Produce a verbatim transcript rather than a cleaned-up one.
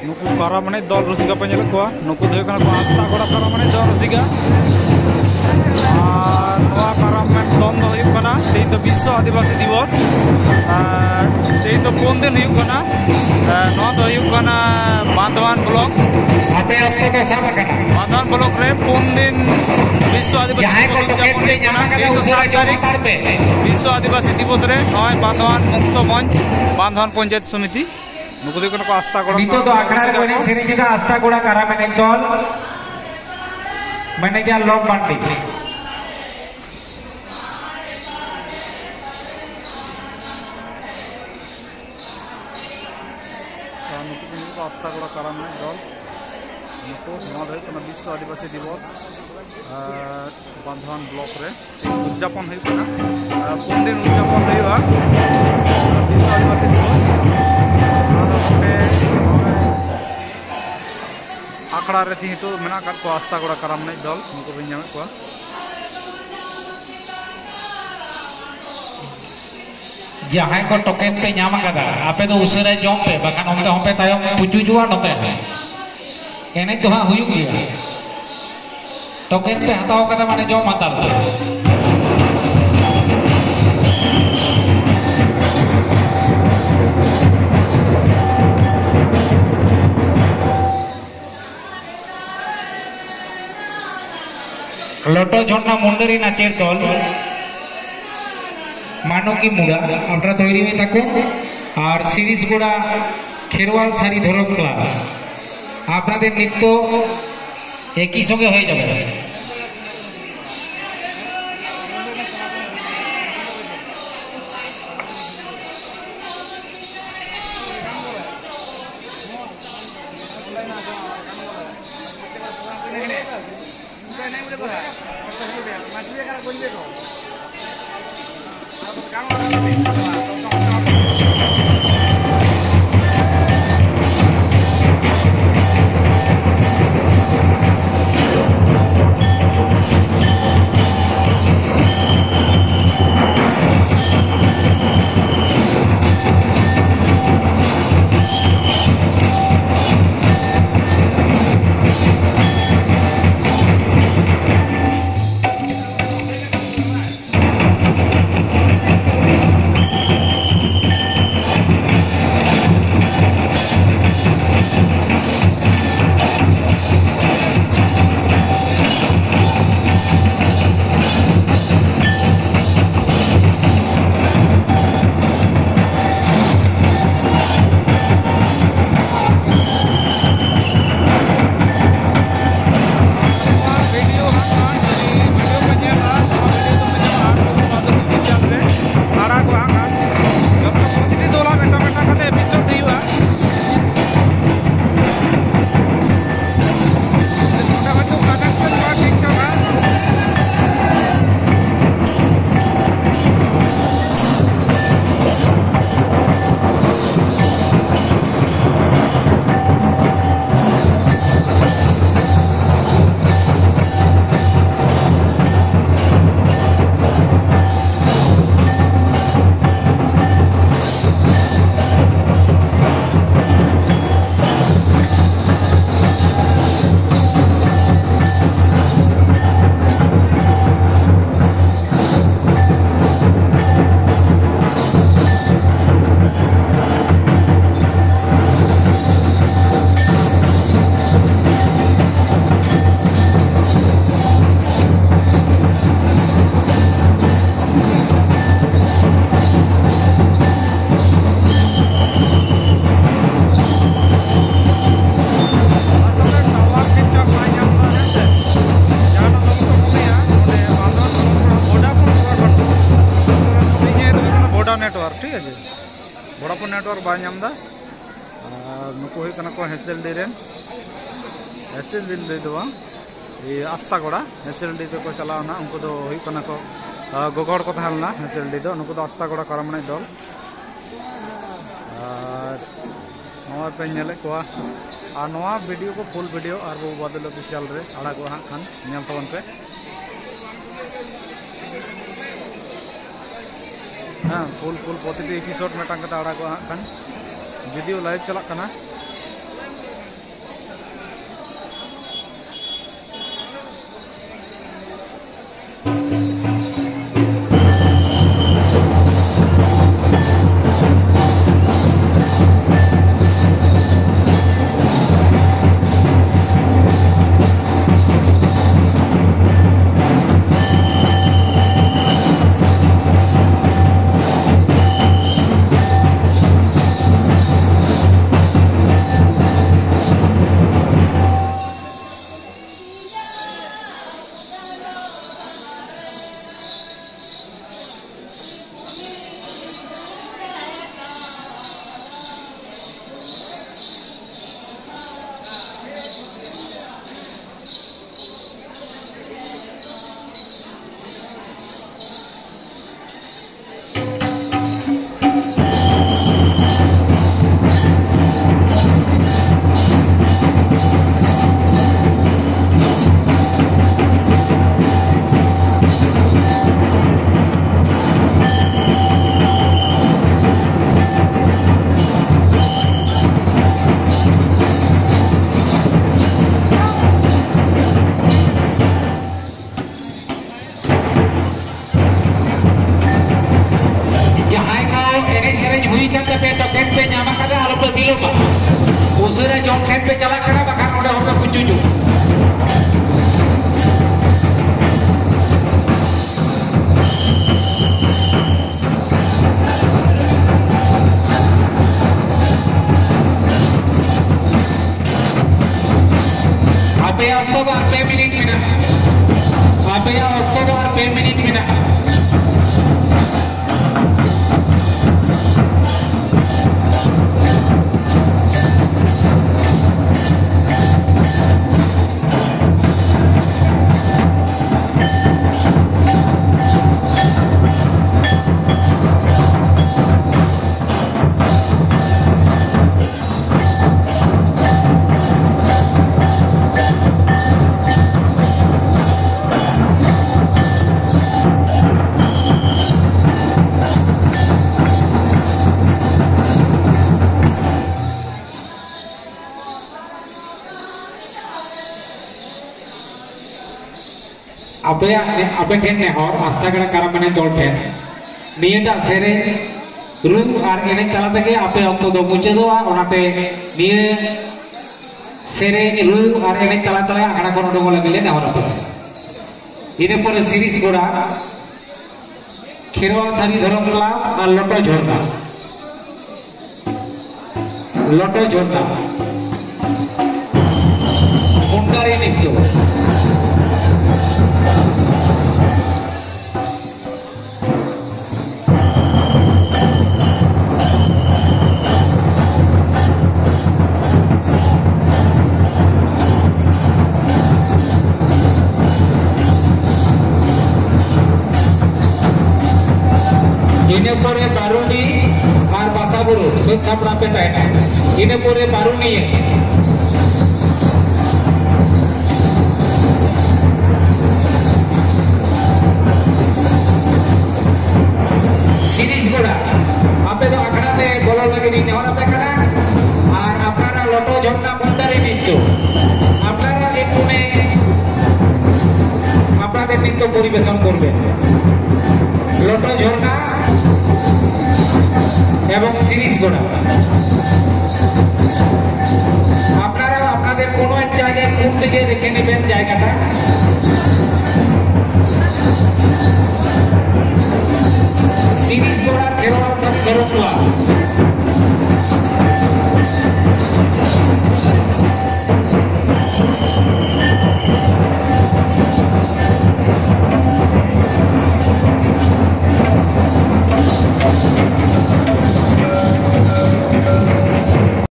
ᱱᱩᱠᱩ ᱠᱟᱨᱟᱢ ᱮᱱᱮᱡ ᱫᱚᱞ ᱨᱩᱥᱤᱠᱟ ᱯᱮ ᱧᱮᱞᱮᱫ ᱠᱚᱣᱟ, ᱱᱩᱠᱩ ᱫᱚ ᱦᱩᱭᱩᱜ ᱠᱟᱱᱟ ᱠᱚ ᱟᱥᱛᱟ ᱜᱚᱲᱟ ᱠᱟᱨᱟᱢ ᱮᱱᱮᱡ ᱫᱚᱞ ᱨᱩᱥᱤᱠᱟ᱾ ᱟᱨ ᱱᱚᱣᱟ ᱠᱟᱨᱟᱢ ᱮᱱᱮᱡ ᱫᱚᱞ ᱫᱚ ᱦᱩᱭᱩᱜ ᱠᱟᱱᱟ, ᱛᱮᱦᱮᱧ ᱫᱚ ᱵᱤᱥᱥᱚ ᱟᱹᱫᱤᱵᱟᱹᱥᱤ ᱫᱤᱵᱚᱥ᱾ ᱟᱨ ᱛᱮᱦᱮᱧ ᱫᱚ ᱯᱩᱱ ᱫᱤᱱ ᱦᱩᱭᱩᱜ ᱠᱟᱱᱟ᱾ ᱟᱨ ᱱᱚᱣᱟ ᱫᱚ ᱦᱩᱭᱩᱜ ᱠᱟᱱᱟ ᱵᱟᱸᱫᱷᱣᱟᱱ ᱵᱞᱚᱠ᱾ ᱟᱯᱮ ᱚᱠᱛᱚ ᱫᱚ ᱥᱟᱵ ᱟᱠᱟᱱᱟ᱾ ᱵᱟᱸᱫᱷᱣᱟᱱ ᱵᱞᱚᱠ ᱨᱮ ᱯᱩᱱ ᱫᱤᱱ ᱵᱤᱥᱥᱚ ᱟᱹᱫᱤᱵᱟᱹᱥᱤ ᱡᱟᱦᱟᱸᱭ ᱠᱚ ᱫᱤᱵᱚᱥ ᱴᱚᱠᱮᱴ ᱩᱫᱽᱡᱟᱯᱚᱱ ᱯᱮ ᱦᱩᱭᱩᱜ ᱧᱟᱢ ᱠᱟᱱᱟ᱾ ᱟᱠᱟᱫᱟ, ᱛᱮᱦᱮᱧ ᱫᱚ ᱩᱥᱟᱹᱨᱟ ᱥᱟᱛ ᱡᱚᱢ ᱛᱟᱹᱨᱤᱠᱷ ᱦᱟᱛᱟᱲ ᱯᱮ᱾ ᱵᱤᱥᱥᱚ ᱟᱹᱫᱤᱵᱟᱹᱥᱤ ᱫᱤᱵᱚᱥ ᱨᱮ ᱱᱚᱜᱼᱚᱭ ᱵᱟᱸᱫᱷᱣᱟᱱ ᱢᱩᱠᱛᱚ ᱢᱚᱧᱪ, ᱵᱟᱸᱫᱷᱣᱟᱱ ᱯᱚᱧᱪᱟᱭᱮᱛ ᱥᱚᱢᱤᱛᱤ᱾ ᱱᱩᱠᱩ ᱫᱚ ᱦᱩᱭᱩᱜ ᱠᱟᱱᱟ ᱠᱚ ᱟᱥᱛᱟ ᱜᱚᱲᱟ ᱱᱤᱛᱚᱜ ᱫᱚ ᱠᱟᱨᱟᱢ ᱟᱠᱷᱲᱟ ᱨᱮᱠᱚ ᱨᱩᱥᱤᱠᱟ ᱮᱱᱮᱡ ᱠᱚ᱾ ᱥᱮᱨᱮᱧ ᱮᱫᱟ ᱟᱥᱛᱟ ᱜᱚᱲᱟ ᱠᱟᱨᱟᱢ ᱮᱱᱮᱡ ᱫᱚᱞ᱾ ᱢᱮᱱᱮᱡᱟᱨ ᱞᱚᱵ ᱢᱟᱱᱰᱤ᱾ ᱟᱨ ᱱᱩᱠᱩ ᱠᱚ ᱦᱩᱭᱩᱜ ᱠᱟᱱᱟ ᱟᱥᱛᱟ ᱜᱚᱲᱟ ᱠᱟᱨᱟᱢ ᱮᱱᱮᱡ ᱫᱚᱞ᱾ ᱱᱩᱠᱩ, ᱱᱚᱣᱟ ᱫᱚ ᱦᱩᱭᱩᱜ ᱠᱟᱱᱟ ᱵᱤᱥᱥᱚ ᱟᱹᱫᱤᱵᱟᱹᱥᱤ ᱫᱤᱵᱚᱥ᱾ ᱟᱨ ᱵᱟᱸᱫᱷᱣᱟᱱ ᱵᱞᱚᱠ ᱨᱮ ᱩᱫᱽᱡᱟᱯᱚᱱ ᱦᱩᱭᱩᱜ ᱠᱟᱱᱟ᱾ ᱟᱨ ᱯᱩᱱ ᱫᱤᱱ ᱩᱫᱽᱡᱟᱯᱚᱱ ᱦᱩᱭᱩᱜᱼᱟ ᱵᱤᱥᱥᱚ ᱟᱹᱫᱤᱵᱟᱹᱥᱤ ᱫᱤᱵᱚᱥ᱾ ᱱᱚᱣᱟ ᱫᱚ ᱱᱚᱰᱮ ᱟᱠᱷᱲᱟ ᱨᱮ ᱛᱤᱦᱤᱧ ᱱᱤᱛᱚᱜ ᱢᱮᱱᱟᱜ ᱟᱠᱟᱫ ᱠᱚᱣᱟ ᱟᱥᱛᱟ ᱜᱚᱲᱟ ᱠᱟᱨᱟᱢ ᱮᱱᱮᱡ ᱫᱚᱞ, ᱱᱩᱠᱩ ᱵᱤᱱ ᱧᱟᱢᱮᱫ ᱠᱚᱣᱟ᱾ ᱡᱟᱦᱟᱸᱭ ᱠᱚ ᱴᱳᱠᱮᱱ ᱯᱮ ᱧᱟᱢ ᱟᱠᱟᱫᱟ, ᱟᱯᱮ ᱫᱚ ᱩᱥᱟᱹᱨᱟ ᱡᱚᱢ ᱯᱮ, ᱵᱟᱠᱷᱟᱱ ᱚᱱᱛᱮ ᱦᱚᱸᱯᱮ ᱛᱟᱭᱚᱢ ᱯᱩᱪᱩᱡᱚᱜᱼᱟ᱾ ᱱᱚᱛᱮ ᱦᱚᱸ ᱮᱱᱮᱡ ᱫᱚ ᱦᱟᱸᱜ ᱦᱩᱭᱩᱜ ᱜᱮᱭᱟ᱾ ᱴᱳᱠᱮᱱ ᱯᱮ ᱦᱟᱛᱟᱣ ᱠᱟᱫᱟ ᱢᱟᱱᱮ ᱡᱚᱢ ᱦᱟᱛᱟᱲ ᱯᱮ᱾ ᱞᱚᱴᱚ ᱡᱷᱚᱨᱱᱟ ᱢᱩᱱᱰᱟᱹᱨᱤ ᱱᱟᱪᱮᱨ ᱫᱚᱞ, ᱢᱟᱱᱚᱠᱤ ᱢᱩᱲᱟ, আপনারা তৈরি হয়ে থাকুন। আর সিরিজগোড়া খেরোয়াল সারি ধরম ক্লাব, আপনাদের নৃত্য একই সঙ্গে হয়ে যাবে। ᱵᱟᱭ ᱧᱟᱢ ᱮᱫᱟ᱾ ᱟᱨ ᱱᱩᱠᱩ ᱦᱩᱭᱩᱜ ᱠᱟᱱᱟ ᱠᱚ ᱦᱮᱸᱥᱮᱞᱰᱤ ᱨᱮᱱ, ᱦᱮᱸᱥᱮᱞᱰᱤ ᱫᱚ ᱵᱟᱝ, ᱤᱭᱟᱹ ᱟᱥᱛᱟᱜᱚᱲᱟ, ᱦᱮᱸᱥᱮᱞᱰᱤ ᱛᱮᱠᱚ ᱪᱟᱞᱟᱣ ᱮᱱᱟ᱾ ᱩᱱᱠᱩ ᱫᱚ ᱦᱩᱭᱩᱜ ᱠᱟᱱᱟ ᱠᱚ, ᱟᱨ ᱜᱚᱜᱚ ᱦᱚᱲ ᱠᱚ ᱛᱟᱦᱮᱸ ᱞᱮᱱᱟ ᱦᱮᱸᱥᱮᱞᱰᱤ ᱫᱚ᱾ ᱱᱩᱠᱩ ᱫᱚ ᱟᱥᱛᱟᱜᱚᱲᱟ ᱠᱟᱨᱟᱢ ᱮᱱᱮᱡ ᱫᱚᱞ᱾ ᱟᱨ ᱱᱚᱣᱟ ᱯᱮ ᱧᱮᱞᱮᱫ ᱠᱚᱣᱟ, ᱟᱨ ᱱᱚᱣᱟ ᱵᱷᱤᱰᱤᱭᱳ ᱠᱚ, ᱯᱷᱩᱞ ᱵᱷᱤᱰᱤᱭᱳ ᱟᱨ ᱵᱟᱹᱵᱩ ᱵᱟᱫᱚᱞ ᱚᱯᱷᱤᱥᱤᱭᱟᱞ ᱨᱮ ᱟᱲᱟᱜᱚᱜᱼᱟ ᱦᱟᱸᱜ ᱠᱷᱟᱱ, ᱧᱮᱞ ᱛᱟᱵᱚᱱ ᱯᱮ᱾ ᱦᱮᱸ, ᱯᱷᱩᱞ ᱯᱷᱩᱞ ᱯᱨᱚᱛᱤᱴᱤ ᱮᱯᱤᱥᱳᱰ ᱢᱤᱫᱴᱟᱝ ᱠᱟᱛᱮ ᱟᱲᱟᱜᱚᱜᱼᱟ ᱦᱟᱸᱜ ᱠᱷᱟᱱ, ᱡᱩᱫᱤᱭᱳ ᱞᱟᱭᱤᱵᱷ ᱪᱟᱞᱟᱜ ᱠᱟᱱᱟ᱾ ᱡᱟᱦᱟᱸᱭ ᱠᱚ ᱮᱱᱮᱡ ᱥᱮᱨᱮᱧ ᱦᱩᱭ ᱠᱟᱱ ᱛᱟᱯᱮᱭᱟ, ᱴᱳᱠᱮᱱ ᱯᱮ ᱧᱟᱢ ᱟᱠᱟᱫᱟ, ᱟᱞᱚᱯᱮ ᱵᱤᱞᱚᱢᱟ᱾ ᱩᱥᱟᱹᱨᱟ ᱡᱚᱢ ᱴᱷᱮᱱ ᱯᱮ ᱪᱟᱞᱟᱜ ᱠᱟᱱᱟ, ᱵᱟᱠᱷᱟᱱ ᱱᱚᱰᱮ ᱦᱚᱸᱯᱮ ᱯᱩᱪᱩᱡᱚᱜᱼᱟ᱾ ᱟᱯᱮᱭᱟᱜ ᱚᱠᱛᱚ ᱫᱚ ᱟᱨ ᱯᱮ ᱢᱤᱱᱤᱴ ᱢᱮᱱᱟᱜᱼᱟ᱾ ᱟᱯᱮᱭᱟᱜ ᱚᱠᱛᱚ ᱫᱚ ᱟᱨ ᱯᱮ ᱢᱤᱱᱤᱴ ᱢᱮᱱᱟᱜᱼᱟ᱾ ᱟᱯᱮᱭᱟᱜ ᱱᱮ-, ᱟᱯᱮ ᱴᱷᱮᱱ ᱱᱮᱦᱚᱨ, ᱟᱥᱛᱟ ᱜᱟᱲᱟ ᱠᱟᱨᱟᱢ ᱮᱱᱮᱡ ᱫᱚᱞ ᱴᱷᱮᱱ, ᱱᱤᱭᱟᱹᱴᱟᱜ ᱥᱮᱨᱮᱧ ᱨᱩ ᱟᱨ ᱮᱱᱮᱡ ᱛᱟᱞᱟ ᱛᱮᱜᱮ ᱟᱯᱮ ᱚᱠᱛᱚ ᱫᱚ ᱢᱩᱪᱟᱹᱫᱚᱜᱼᱟ᱾ ᱚᱱᱟᱛᱮ ᱱᱤᱭᱟᱹ ᱥᱮᱨᱮᱧ ᱨᱩ ᱟᱨ ᱮᱱᱮᱡ ᱛᱟᱞᱟ ᱛᱟᱞᱟ ᱟᱠᱷᱲᱟ ᱠᱷᱚᱱ ᱩᱰᱩᱠᱚᱜ ᱞᱟᱹᱜᱤᱫ ᱞᱮ ᱱᱮᱦᱚᱨ ᱟᱯᱮ ᱠᱟᱱᱟ᱾ ᱤᱱᱟᱹ ᱯᱚᱨᱮ ᱥᱤᱨᱤᱥ ᱜᱚᱲᱟ, ᱠᱷᱮᱨᱣᱟᱞ ᱥᱟᱹᱨᱤ ᱫᱷᱚᱨᱚᱢ ᱠᱞᱟᱵᱽ ᱟᱨ ᱞᱚᱴᱚ ᱡᱷᱚᱨᱱᱟ᱾ ᱞᱚᱴᱚ ᱡᱷᱚᱨᱱᱟ, ᱢᱩᱱᱰᱟᱨᱤ ᱱᱤᱛᱚᱜ᱾ ᱤᱱᱟᱹ ᱯᱚᱨᱮ ᱵᱟᱨᱩᱱᱤ ᱟᱨ ᱵᱟᱥᱟ ᱵᱩᱨᱩ ᱥᱟᱹᱛ ᱥᱟᱯᱲᱟᱣ ᱯᱮ ᱛᱟᱦᱮᱱᱟ᱾ ᱤᱱᱟᱹ ᱯᱚᱨᱮ ᱵᱟᱨᱩᱱᱤᱭᱟᱹ᱾ ᱥᱤᱨᱤᱥ ᱜᱚᱲᱟ, ᱟᱯᱮ ᱫᱚ ᱟᱠᱷᱲᱟ ᱛᱮ ᱵᱚᱞᱚ ᱞᱟᱹᱜᱤᱫ ᱤᱧ ᱱᱮᱦᱚᱨ ᱟᱯᱮ ᱠᱟᱱᱟ᱾ ᱟᱨ ᱟᱯᱱᱟᱨᱟᱜ ᱞᱚᱴᱚ ᱡᱷᱚᱨᱱᱟ ᱢᱩᱱᱰᱟᱨᱤ ᱱᱤᱛᱚᱜ, আপনারা এক্ষুনি আপনাদের নৃত্য পরিবেশন করবেন। লটো ঝর্ণা এবং শিরিষ গোড়া। আপনারা আপনাদের কোনো এক জায়গায় কোন দিকে রেখে নেবেন জায়গাটা। শিরিষ গোড়া খেলোয়াড় সাথে খেলোয়াড়।